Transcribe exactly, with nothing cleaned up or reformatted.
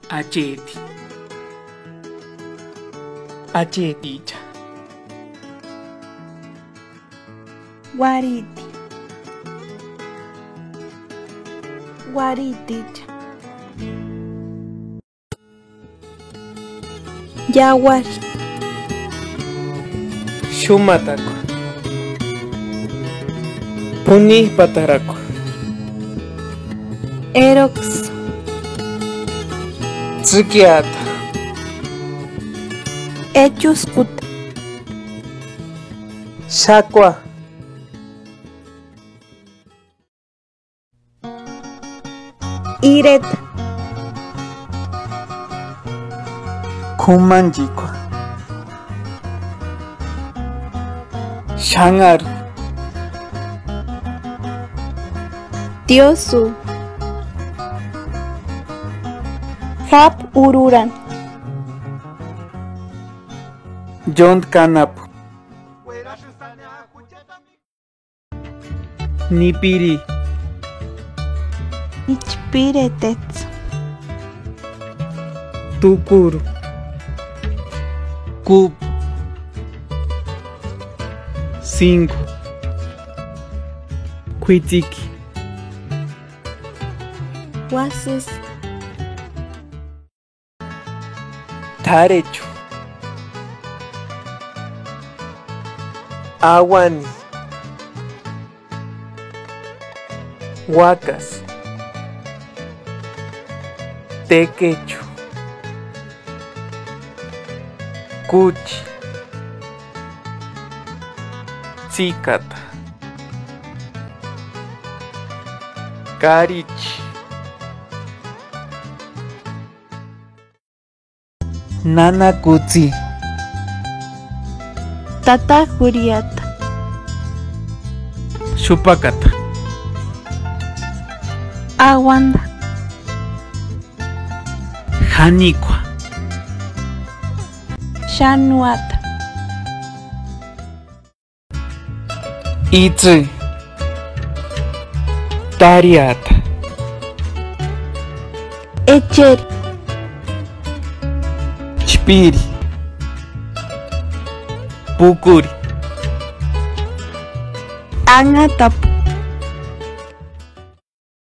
Acheti. Acheticha. Uarhiti. Uarhiticha. Iauari. Xúmatakua. P'unip'atarakua. Eroksï. Tsïkiata. Echuskuta. Xákua. Ireta. K'umanchekua. Xanharu. Tiosu. Japu ururani. Yóntki anapu. Nipiri. Ichpiretetsï. Tukuru. Kúpu. Síngu. K'uitsiki. Uásïsï. T'árechu. Auani. Uákasï. Tékechu. Kúchi. Tsíkata. Kárichi. Nana kutsi. Tata jurhiata. Xúpakata. Auanda. Jánikua. Xánuata. Itsï. Táriata. Echeri. Chpíri. Púkuri. Anhatapu.